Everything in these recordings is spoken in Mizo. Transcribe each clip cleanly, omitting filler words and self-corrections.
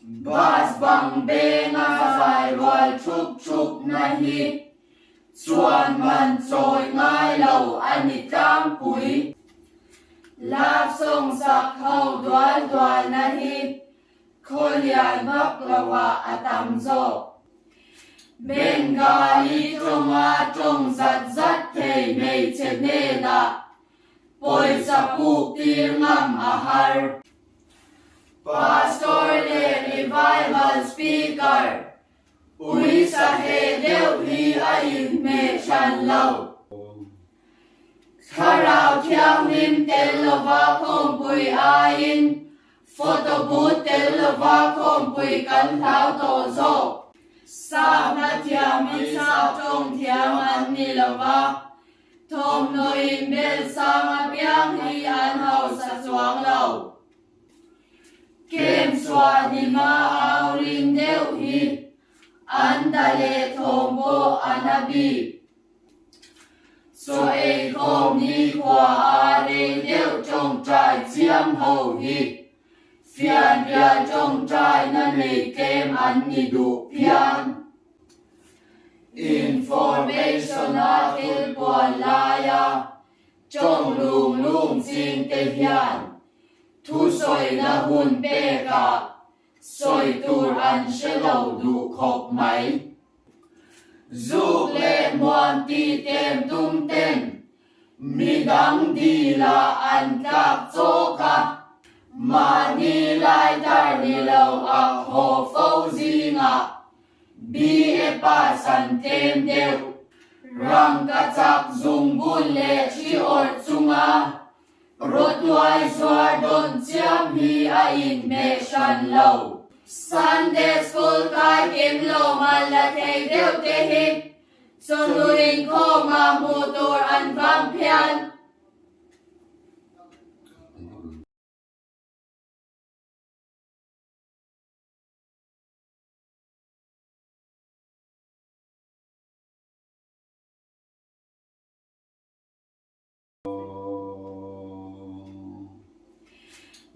Bus bang benga zai rual thup thup na hi chuan man chawi ngai lo a ni tlangpui. Love song sak ho dual dual na hi khaw lian vak lo ah a tam zawk. Bengali tawnga tawng zat zat thei hmeichhe hnenah Pawisa puk tir ngam a har. Pastor leh Revival Speaker uisa he deuh hi a inhmeh hran lo. Thlarau Thianghlim tel lova khawmpui aiin photo booth tel lova khawmpui kan hlau tawh zawk. Sap hlathiam hi sap tawng thiam an ni lova, Thawmhnaw in bel sang apiang hi an hausa chuang lo. Kem chhuah ni hma au ring deuh hi an ta leh thawm pawh a na bik. Chaw ei khawm ni khua a rei deuh tawngtai chiam ho hi fianrial tawngtaina nei tlem an ni duh phian. Information-a thil puan laia tawng lung lung ching te hian thusawina hun pekah sawi tur an hre lo duh khawp mai. Zuk leh hmuam tih tlem tum ten midang dila an tlak chawk a, mahni lai tar ni lo a haw fo zingah BA pass an tlem deuh. Rangkachak zungbun leh thi awrh chunga rawtuai zuar dawn chiam hi a inhmeh hran lo. Sunday School kai kim lo mal la thei deuh te hi chawhnu inkhawmah hmuh tur an vang phian.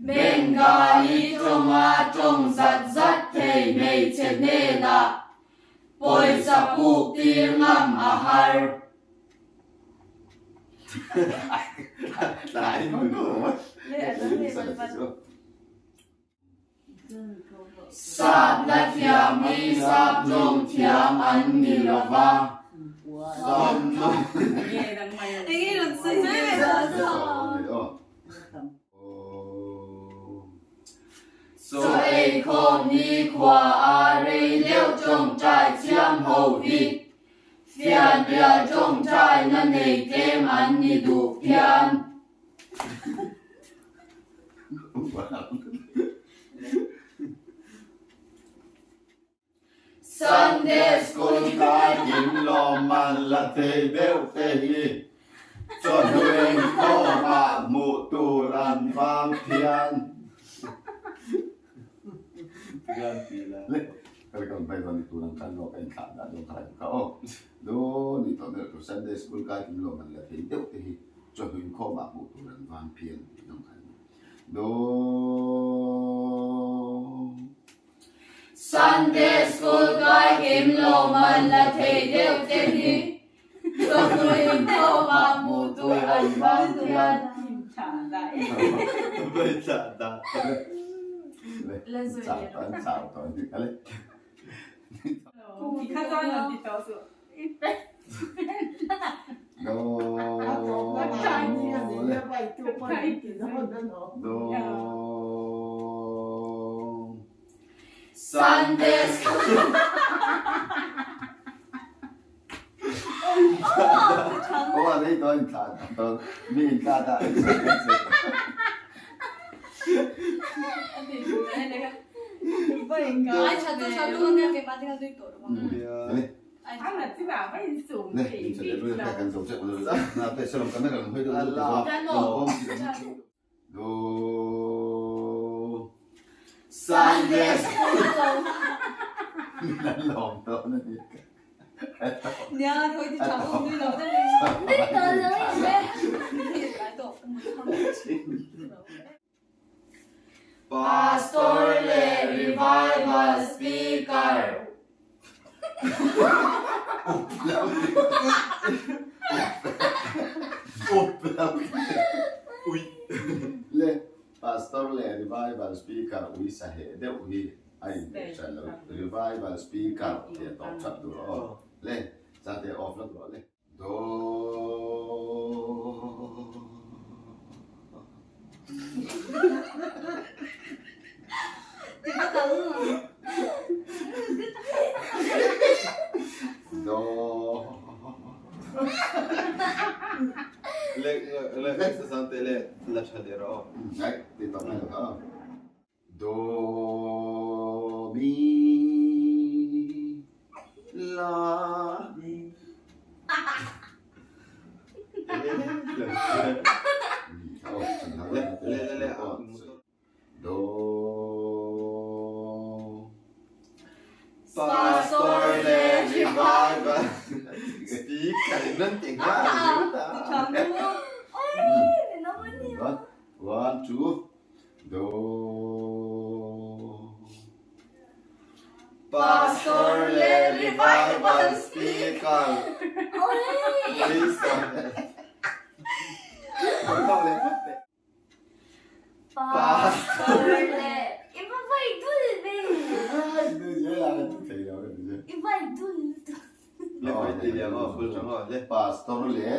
Bengali tawnga tawng zat zat thei hmeichhe hnenah pawisa puk tir ngam a har. Sap la thiam hi sap tawng thiam an ni lo va. Chaw ei khawm ni khua a rei deuh tawngtai thiam ho hi fianrial tawngtaina nei tlem an ni duh phian. Sunday School kai kim lawmman la thei deuh te hi chawhnu inkhawmah hmuh tur an vang phian. Sunday School kai kim lawmman la thei deuh te hi Chawhnu inkhawmah hmuh tur an vang phian tih dawng kha a ni. Do. Sunday School kai kim lo man la thei deuh te hi chawhnu inkhawmah hmuh tur an vang phian. Sunday School. Sunday Pastor leh Revival. Up lo Up lo Ui. Le Pastor leh Revival Speaker ui sa heh deuh hi a inhmeh hran lo. Revival Speaker tih a tawp that tur aw. Le Zate off la tur aw le. Do. Do. Le le sante le la tha le ro. Ngai ti tawp mai lo kha. Do mi la mi. Le le le le. Do. Pastor le revival speaker nan ti nga. One, two, do. Pastor le revival speaker. Lisa. Pastor le i va vai dul ve. I vai dul. Pastor le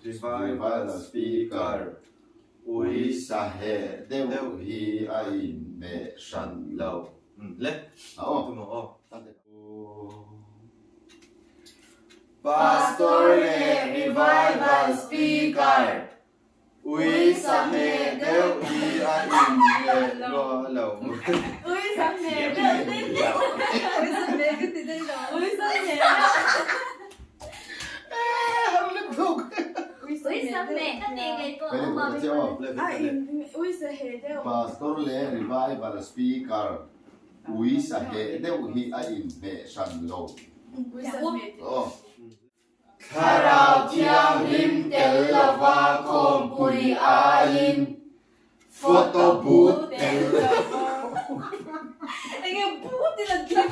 revival speaker ui sa he deuh hi a inhmeh hran lo. Le. Pastor le revival speaker Ui sahmeh deuh hi a in leh lua lo. Ui sahmeh deuh hi Ui sahmeh ka ti daih lo. Ui sahmeh deuh. Ui sahmeh ka ti ngei pawh a awm a. Ui saheh deuh. Pastor leh Revival Speaker ui saheh deuh hi a inhmeh hran lo. Ui sahmeh. Thlarau Thianghlim tel lova khawmpui aiin photo booth tel Enge booth in a ti a.